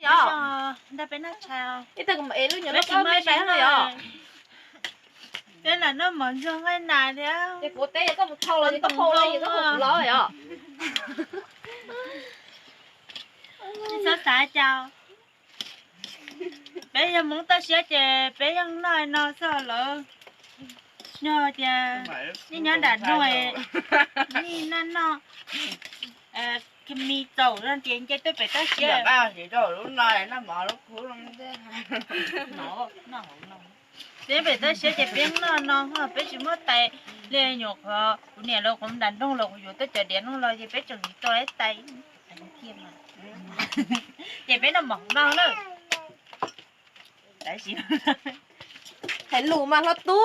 Ntag peb noj tshais. Ib tug kuv mam ev lub nyuam lub koj me tais no yom. Peb lam noj mov ntxuag nqaij nas thiab. Ces kuv teb koj mus thau los ces koj hau los ces koj hu kuv los yom. Txhob xav cas. Peb yog Hmoob toj siab ces peb yeej noj no xwb lawm. Yog tias nej nyob nram nroog, nej noj noj, me txaus no ces nce tuaj pem toj siab. Peb pem toj siab ces peb noj no, peb tsis muaj tais li nyuam qhuav kuv niam los kuv nram nroog los kuv yuav tuaj cov diav no los ces peb tseem tsis tau ib tais. Ces peb noj mov no na. Hais lus mas hlob tub.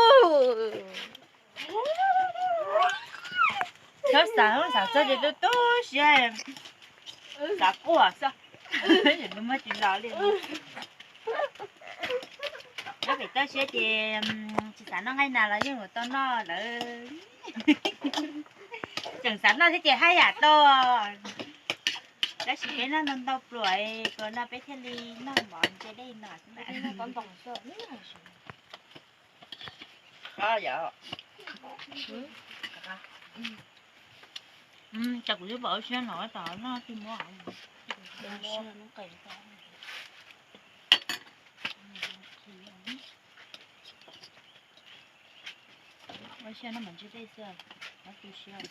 Txhob xav, xav txog ces tu tu siab, xav quaj xwb. Muab tsis los li. Nyob pem toj siab ces tsis xav noj nqaij nas los yeej yuav tau noj lawm. Tseem xav noj thiab ces haj yam tau. Tab sis peb noj ntau ntau pluas, pluas no peb thiaj li noj mov ntse dej no. Cas kuv twb pom lub siab no tom no twb muab. Ua siab no mas ntsib dej xwb, no tu siab.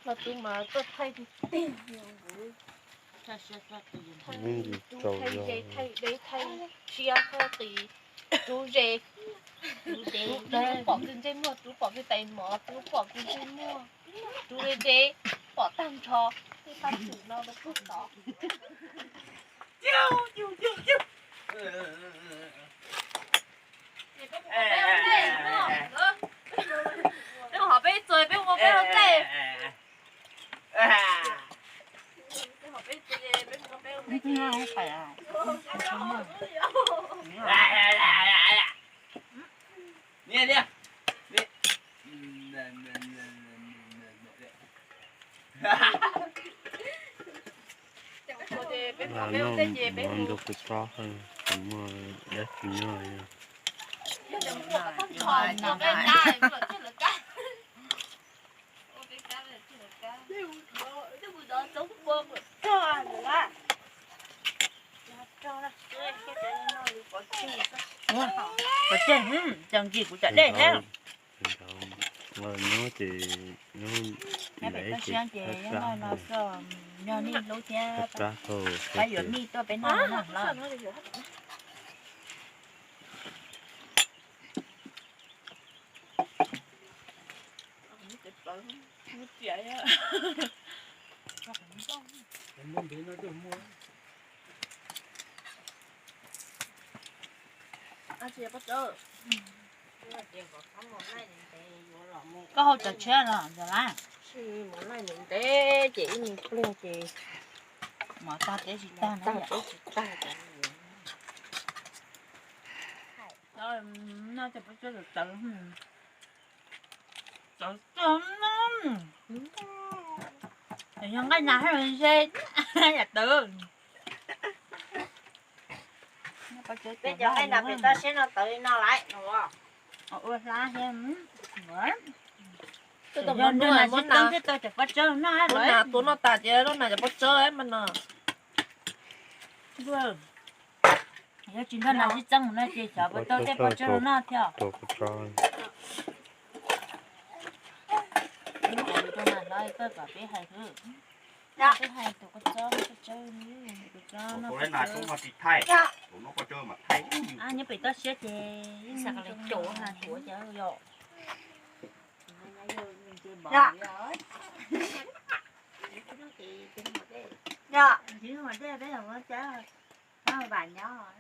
Los tus mas tuaj thaij tig tig. Thaij ze thaij deb thaij tsiab thaij qis, rub ze, rub dev, rub pom kws ntsej muag, rub pom kws tais mov, rub pom kws ntsej muag, rub dev dev, pom tag nrho, tej paj xwm no los kuj tod. Peb ua hov peb txuas, peb ua peb hov txaij. Noj mov ntxuag kua txob, kuv muaj dab tsi noj. Pov tseg, tseem nkim kuv cov dej thiab. Nyob pem toj siab ces noj no xwb, yog nej hlub thiab pab yuav mij tuaj peb noj no los. Koj hau cov tshiab los ntxawm lawm. Ntev ces ib me pliag ces mov tag peb tsis tag na. Noj cov pob tshuaj txawv txawv. Txawv txawv. Yog nqaij nas haj ze yam tawv. Peb cov nqaij nas pem toj siab no tawv li no lawm. Ua hlab thiab. Yog nrog nas sib txeeb thiaj tau cov pob tsawb no. Lub nas tuaj noj tas ces lub nas cov pob tsawb mas no. Yog tsis nrog nas sib txeeb mus no ces xyov puas tau tej pob tsawb no noj thiab. Hais rau nas hlob koj kom peb hais xwb. Peb hais tus kua txob, kua txob, kua txob no. Nyob pem toj siab ces yeej xav kom lawv caum nas tuav cov yom. Tsis muaj dej peb los muab cab, vam nyob.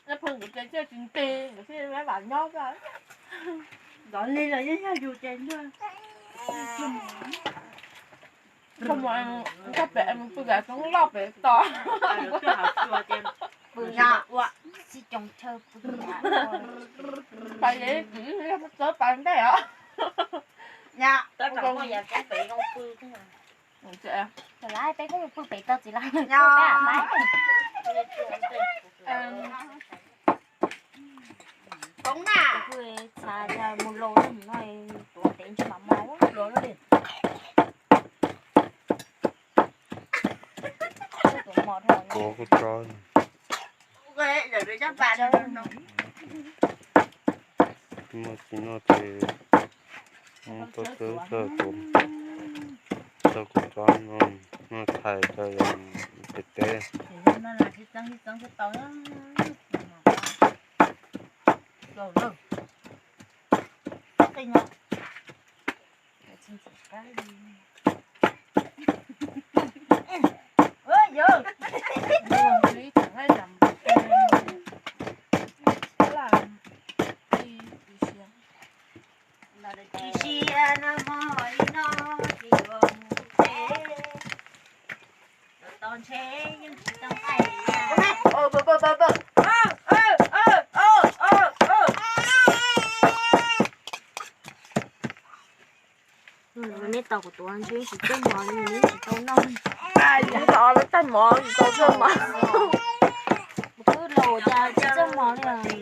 Pheej kuv ces thiaj tsis nti, nkawd thiaj vam nyob xwb. Zov li los yeej yog yus ces ntuag. Koj pem mus pw kav toob loj pem tos. Pw no ua. Txij coos chaw pw. Pais txawv pais ntej os. Nyab, peb kuj mus pw pem tau txiv las. Poob na. Pw txhav mus laus no tuav ntev ntsej mam mos. Tuav mos dhau. Muaj tsis noj ces muab tau txawb txog kuv, txog kuv tsob no, noj thaij rau yog pem teb. Ib siab no hmo li no, tsis yuav mus tsev, tos ntshe yeej tsis tau hais. Neb tau kuv tuav ntshe tsis txawj mos li, neb tsis tau noj. Yus tau lawv txaj mov, yus tau txaj mov. Kuv twb laus cas tsis txawj mos li.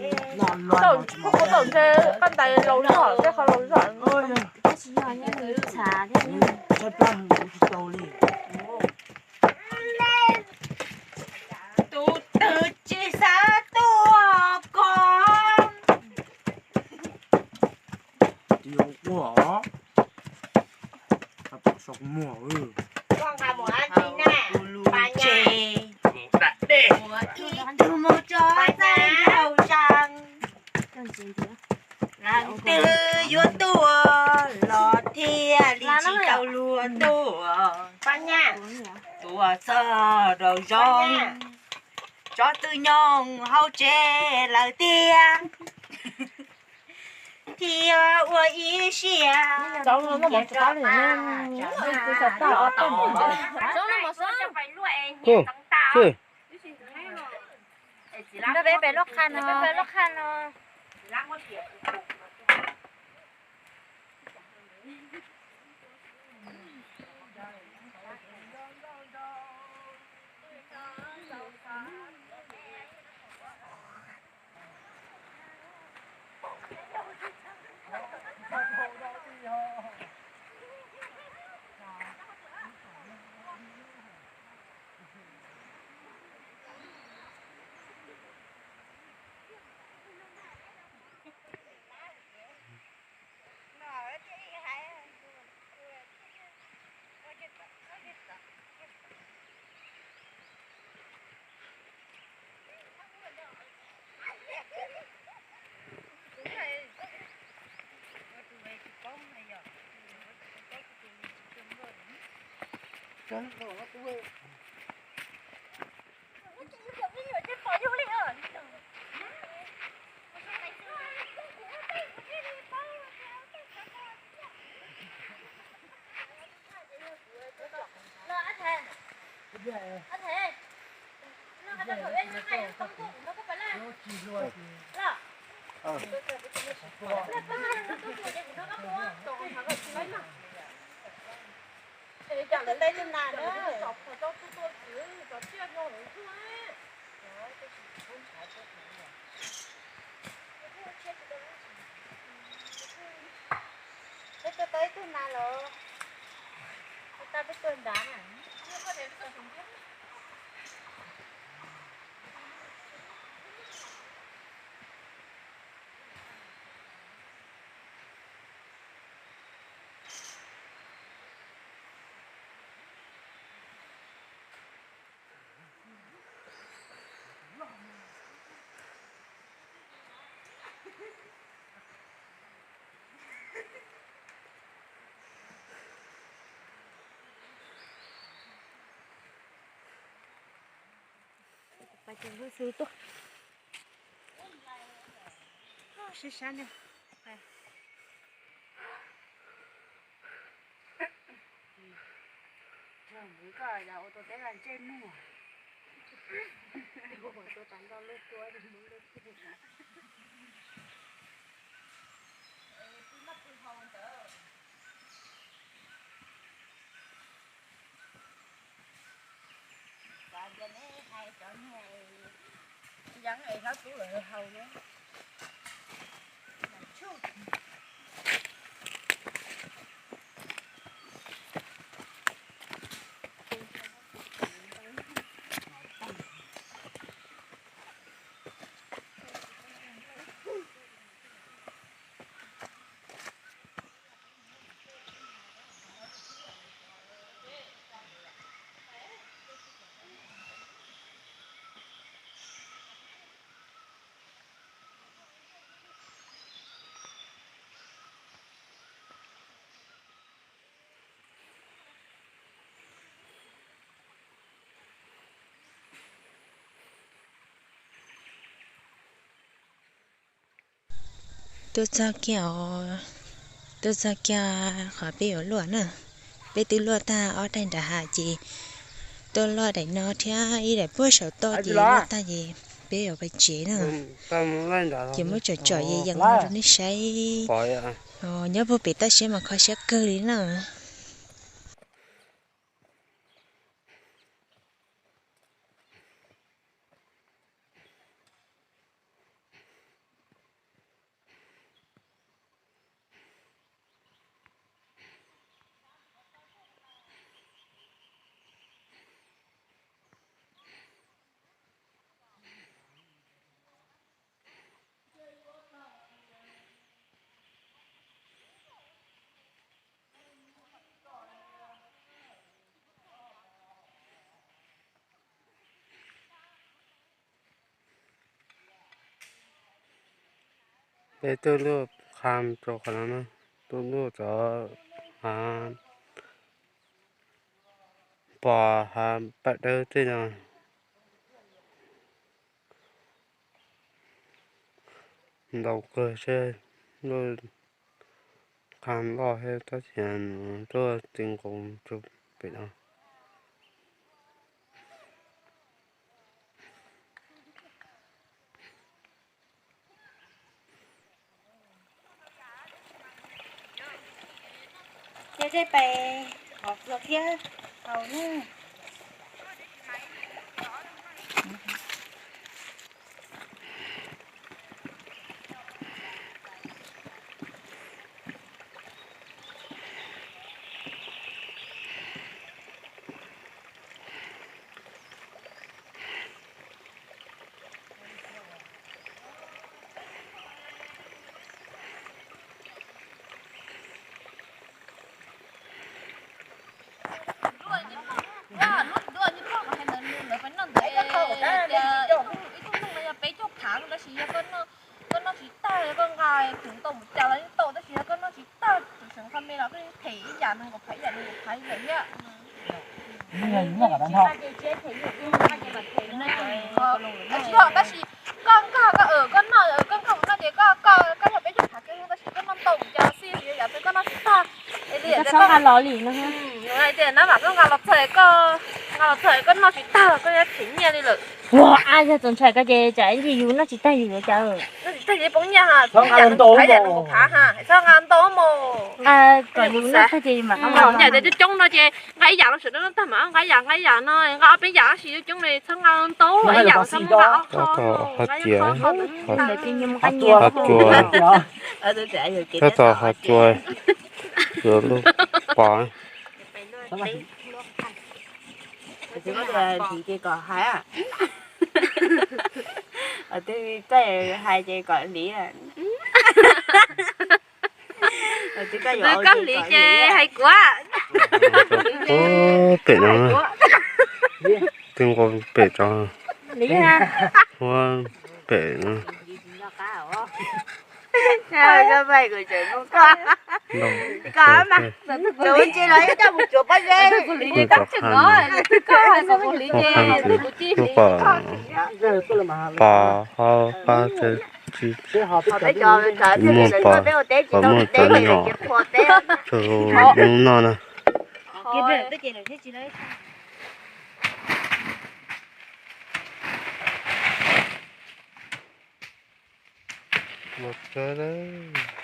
Kuv tau ntshe qab ntais laus zog, tej qhov laus zog. Tab sis yog neb txhav thiab. Tus twg tsis xav tuaj koj. Tus yau quaj os. Koj nqa mus dab tsi na? Pas nyas. Mus ib tug mus tso txaj nraug zag. Leej twg yuav tuaj los thiaj li tsis tau luag tuaj. Pas nyas. Tuaj txog rau zoo, tsob twb nyoog hauv tsev lawm tiag. Thiaj ua ib siab. Nrog peb pem lub qhab no. Peb tuaj tau ib tug nas los, tau peb tuaj nrad na. Pais tus lub xwb tuaj. Sib sab ne. Ua tus teb las ntsej muag. Ua tus tas nto lub tuab mus lub Tuaj txog kiag, tuaj txog kiag qhov peb yuav luaj na. Peb twb luaj tag ob daim nram hav ces tuaj luaj daim no thiab ib daim puag saum toj ces luaj tag ces peb yuav pais tsev na. Ces muab tsom tsom yees yees rau nej saib. Nyob puag pem toj siab mas kho siab kawg li na. Peb tuaj luaj qha rau qhov no na, tuaj luaj cov hav pos hav paj dawb tej no ntau kawg seb luaj qha loj thiab tab sis tuaj ti nkaus rau pem no. Ces peb pais hov txuas thiab haus na. Ib tug noog no yog peb caug phav tab sis yog koj noj tsis tag, yog koj nqa khoom ntau mus cas los yeej tau, tab sis yog koj noj tsis tag tus seem qho me los koj yeej them ib yam nees nkaum phav ib yam nees nkaum phav lawm thiab. Tsis yog, tab sis koj nkag koj, koj noj, koj nkag mus noj ces koj, koj yog peb caug phav kawg tab sis koj noj ntau mus cas los xij, yog yam twg koj noj tsis tag. Li tias nab mam koj nqa los txog, koj nqa los txog koj noj tsis tag los koj yuav them nyiaj li lawm. Ua, yog txaus ntshai koj ces tsam ib ntsis yus noj tsis tag yus yuav cas. Noj tsis tag ces poob nyiaj ha, ib yam nees nkaum phav, yam nees nkaum phav ha, txhob nqa ntau mos. Kom yus noj tag ces mam nqa. Yam tias coob coob no ces nqa ib yam los sawv daws noj tag mas nqa ib yam, nqa ib yam no, nqa ob peb yam tab sis coob coob no txhob nqa ntau, ib yam los txhob nqa ob qho, nqa ib qho qho ntawd ces nyias mus nqa nyias. Tab tom hav cua, yuav lub pos. Twb hais ces kom hais. Twb hais ces kom hliv. Twb koj hliv ces hais kuv. Pem no, twb nqua pem tso. Huab pem no. Pos hauv qab tsev tsis muaj pos, qhov muaj cov nyom, tsuas yus noj na. Los tsaib na.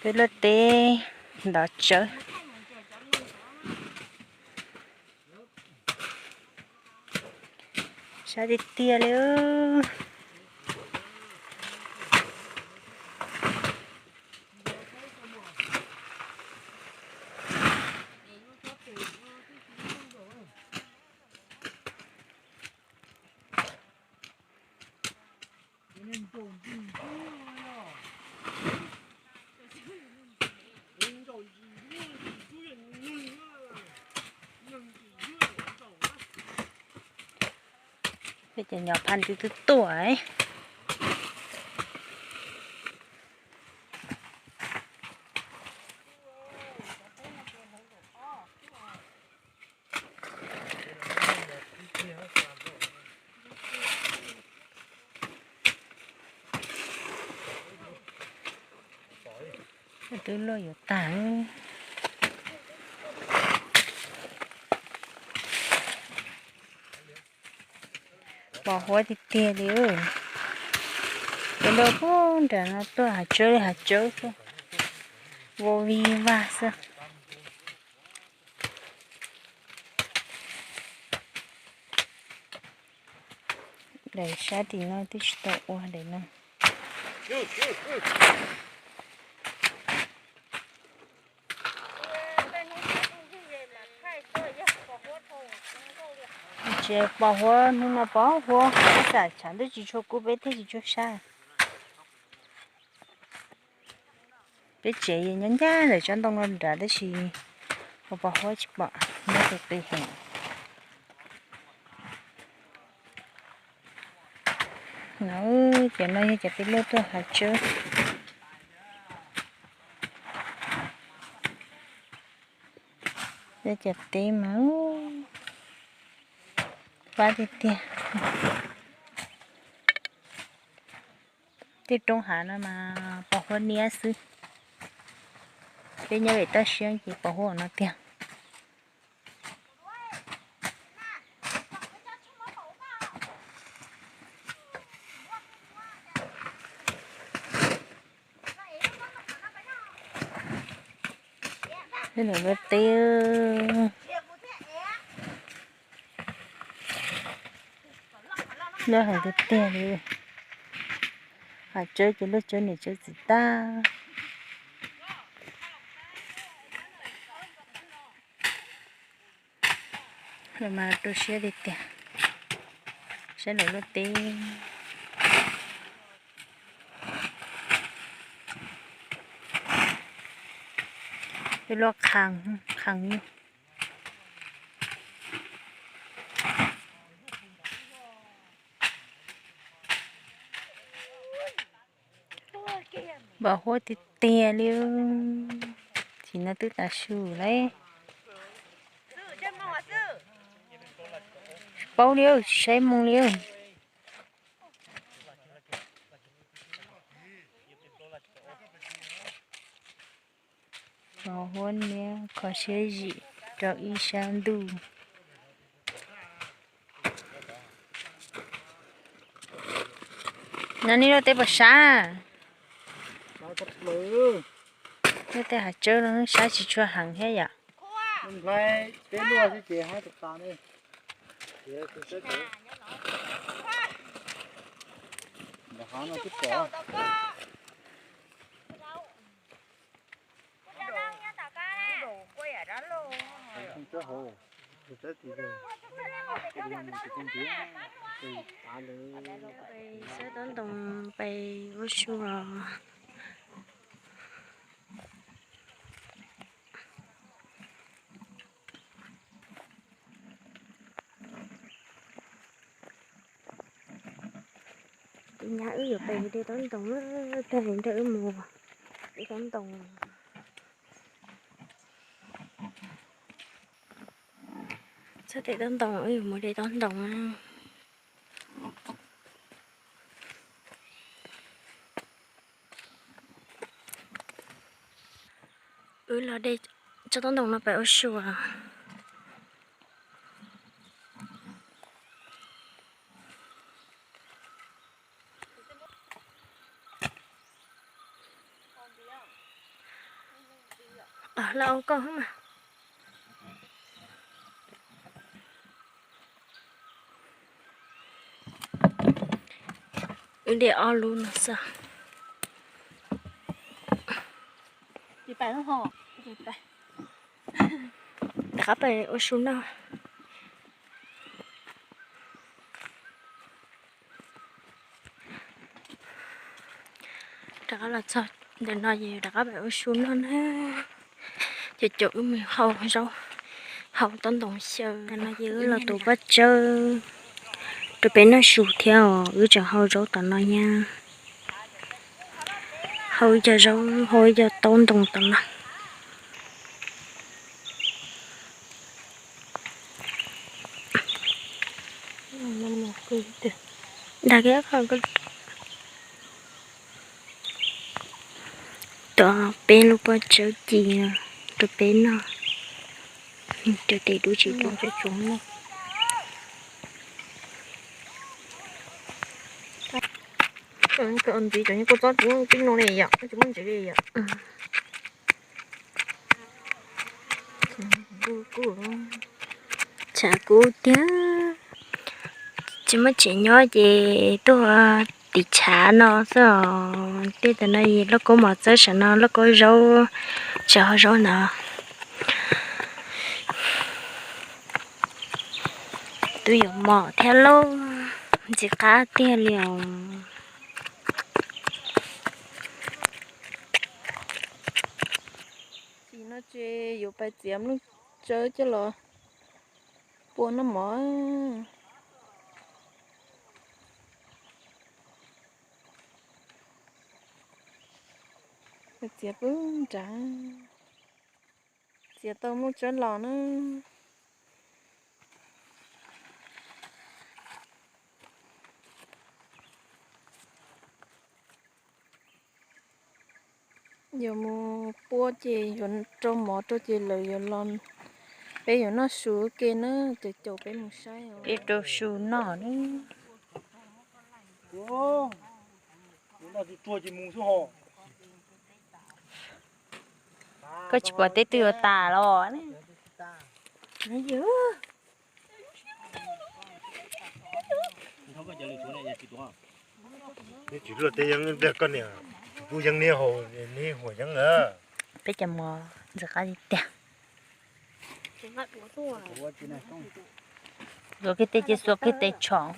Peb luaj teb ntov tsawb. Sab tiag tiag li. Peb cov nyom phaj twb twb tuaj. Twb luaj yuav tag. Pos huab tiag tiag li. Cov nrau puag nram no tuaj hav tsawb li hav tsawb xwb, vau vig vag xwb. Daim sab tim no twb tsis tau ua daim no. Tsis pos huab, hnub no pos huab, ib xam tshav ntuj tsis tshua kub peb thiaj tsis tshua sab. Peb tsev nyob ncaj ntawm tsob ntoo no nrad tab sis pos huab tsis pom, nyob qis qis heev. No, cov no yog cov peb luaj tuaj hav tsawb. Yog cov teb mas fab tiag tiag. Tej roob hav no mas pos huab niab xwb. Peb nyob pem toj siab ces pos huab no tiag. Tej niam luaj teb, luaj heev tiag tiag li. Hav tsawb ces luaj tsawb niam tsawb txiv tag. Lawv mas rau siab tiag tiag, saib lawv luaj teb. Peb luaj qhee, qhee. Pos huab tiag tiag li. Tsis no twb tas su lawm. Paub li, tsis saib mus li. Pos huab niab kho siab zim rau ib sab ntuj. No nej luaj teb puas sab? Luaj tej hav tsawb no sab tsis tshua heev thiab yom. Sab tob ntoo pais ua su os. Tus nyab wb yuav pem de tob ntoo, tag li ntawd wb mus de tob ntoo. Txog tej tob ntoo wb yuav mus de tob ntoo. Wb los de tsob tob ntoo no pem ua su. Lawv ua koj mas. Wb de ob lub no xwb. Rov qab pem ua su noj. Rov qab los txog ntawm no ces rov qab pem ua su noj na. Ces caum wb mus hau zaub, hau taub ntoo xyaw no ces wb los tuav pob tsawb rau peb noj su thiab os. Wb tseem hau zaub tom no nyab. Hau ib co zaub, hau ib co taub ntoo tom no. Dag kiag qhov ko. Tuav peb lub pob tsawb ci rau peb noj. Rau tes dub tsis dub. Ntxiv cov kua txob tsis muaj pib no li yom, tsis muaj ntsev li yom. Tshav kub tiag, tsis muaj tsev nyob ces tuaj tim tshav no xwb os. Tej tam no lauj kaub mos txawb saum no, lauj kaub zaub, tseem hau zaub ntawd. Twb yuav mos thiab lauj, ntxim qab tiag li os. Tsis no ces yuav pais txiav nplooj tsawb coj los pua noj mov. Txiav pub nrad, txiav tau nplooj tsawb los na. Yuav mus pua ces yuav rau mov rau ces lawv yuav los, peb yuav noj su ua ke na, ces caum peb mus saib. Peb rau su noj na. Koj tsis pom teb twg yuav tas los ne. Neb tsis luaj teb yeeb tiag koj niam, tsis pub yeeb neb haus, neb huam yeeb na. Peb cov mov ntxim qab tiag tiag. Xuas kiag tes ces xuas kiag tes tshom.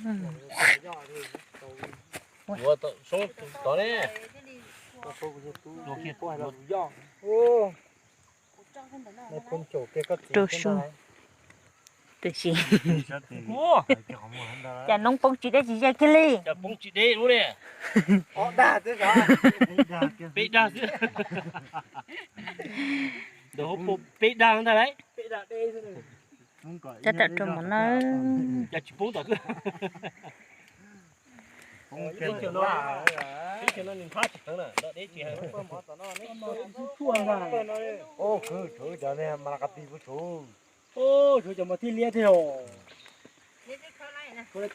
Rau su. Tam sim cas noob poob tsis deb tsis ze kiag li. Peb dag xwb. Peb dag ntag lauj. Tab tom rau mov na. Cas tsis poob tom xwb.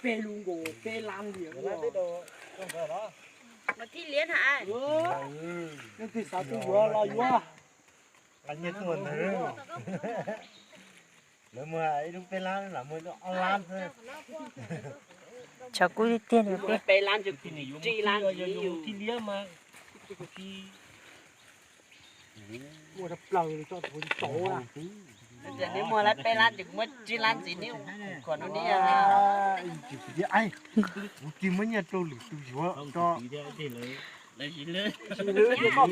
Peb lub nkaus peb lab li. Leej twg xav tus yuav los yuav. Lawv muag ib lub peb lab, lawv muag ib lub ob lab xwb. Tshav kub tiag tiag li peb. Peb lab, tsib lab. Muaj plaws li tso tus tau. Neb muag lab peb lab ces kuv muab tsib lab ntxiv neb. Kuv tsis muab nyiaj rau lwm tus yuav tso.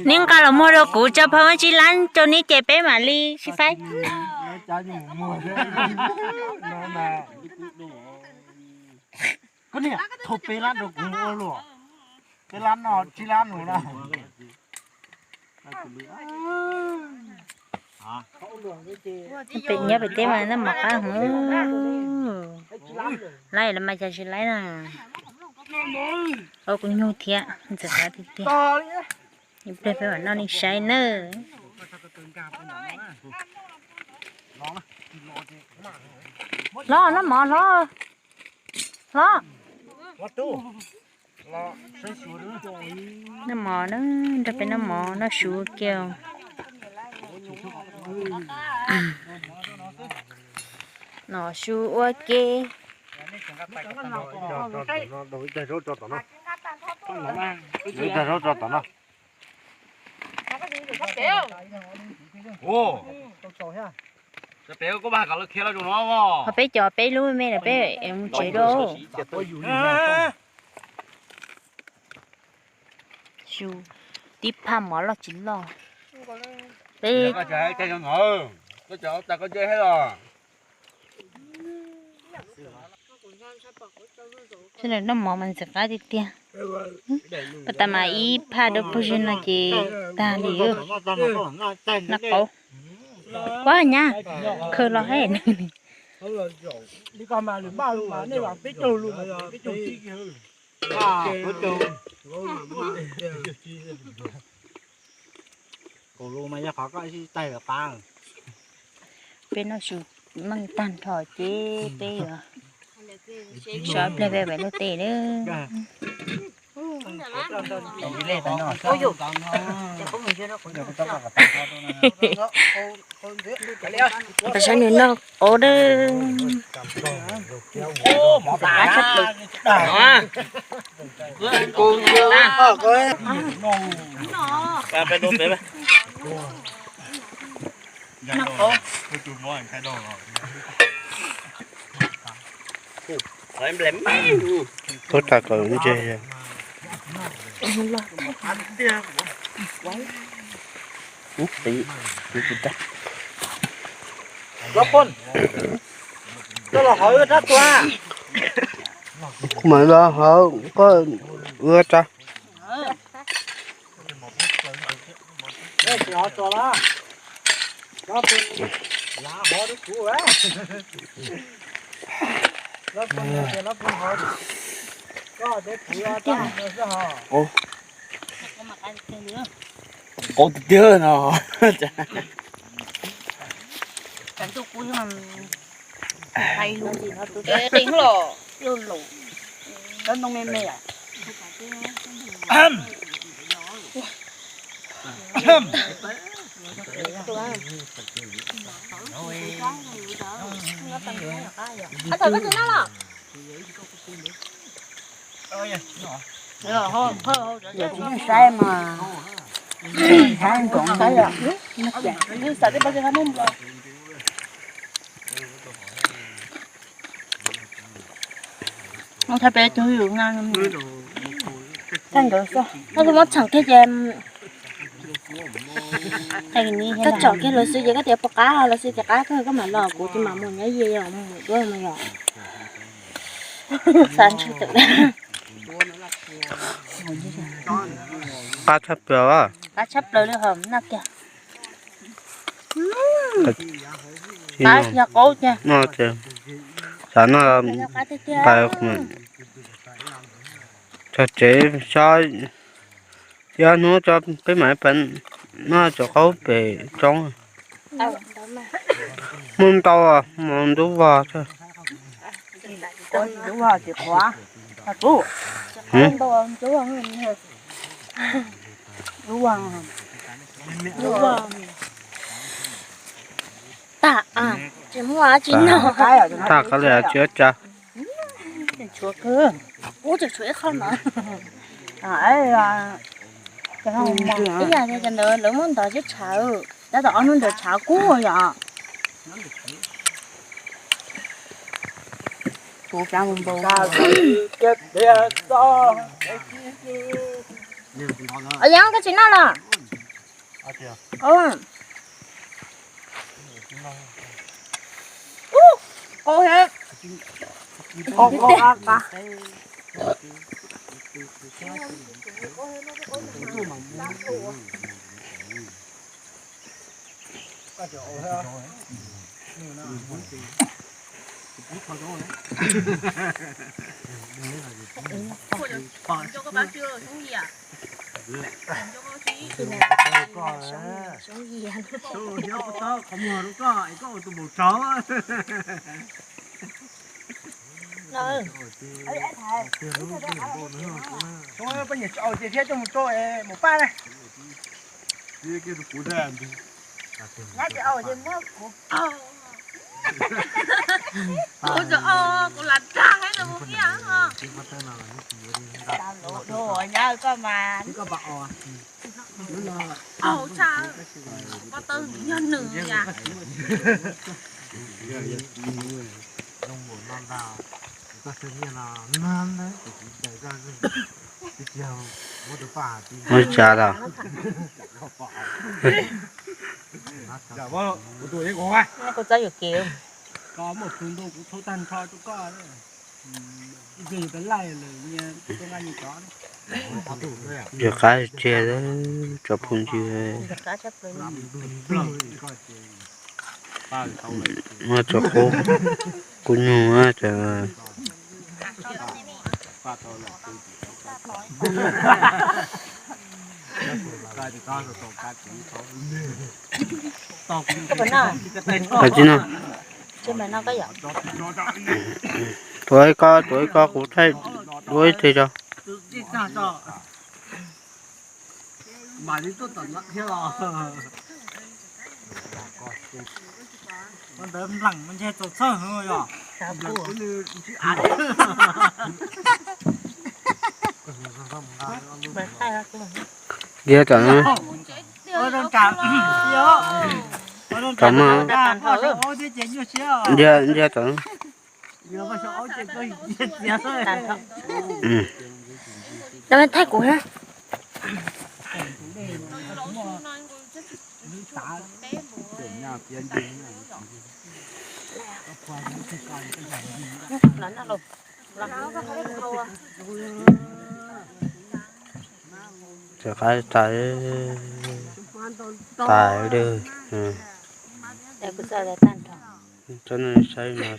Neb nqa los muag rau kuv tso, pha muab tsib lab rau neb ces peb mam li sib faib. Koj niam, thau peb lab rau kuv ua luaj. Peb lab no tsib lab no na. Pem nyob pem teb mas noj mov qab heev. Laib los mas cas tsis laib na. Ua kuv nyuj thiab ntxim qab tiag tiag. Ib pliag peb mam noj nej saib nawb. Hlob, noj mov hlob. Hlob, noj mov na, nrog peb noj mov noj su kiag. No su ua ke. Ho peb cov peb lub me los peb mus tsev dua. Su tib phaj mov loj tsis loj. Peb noj mov mas ntxim qab tiag tiag. Ua tas mas ib phaj dawb paug zig no ces tag li. Noj qaub. Kuab nyab, khaws los hab. Peb noj su meej tag nrho ces peb yuav sawv pliag peb pem luag tej lawm. Peb saib nws noj qaub dawb. Ub, tas kom ntse. Kuv mam los hauv koj ua tso. Qaub tiag tiag no. Saib mas, saib nroo saib os. Thaj peb tug yus na, thaj nkawd xwb, thaj tug muab txheem kiag ces, koj tsom kiag los xwb ces koj tias puas qab los xwb ces qab kawg koj mam los, kuv ces mam mus nyob ze os, mus duab no los. Xav ntshe tawm. Qab tshaj plaws. Qab tshaj plaws li hos noj kiag. Qab yog qaub tiag. Xav noj qab tiag tiag. Txog tsev xyov, xyov hnub tso peb mam noj cov qaub pem roob. Muaj ntau, mus ntub vog. Tag, tsis muaj dab tsi noj. Tag kawg li, tsis ua cas. Tshuav kawg, ub, tseem tshuav ib qho no. Ib yam li cov ntawd lawv muab ntov sib tshav, tab tom ob hnub ntawd tshav kub yom. Yog koj tsis noj los? Nyab ces au ces muab kuv, kuv ces au, kuv lam dag thiab nws mus thiab. Nyab koj mas, au tshaj, pov tawb yog nws yas. Ua cas los? Kuv txawj yuam kev. Yog qab tseg tso phooj ywg. Muab tso qub, kub nyuj. Tsis no, tuav ib kob, tuav ib kob, kuv thaij dua ib teg tso. Ntsia tam no, tam no, ntsia tam no. Tau thaij kuv thiab. Rov qab tais, tais lawm. Tsob no saib no,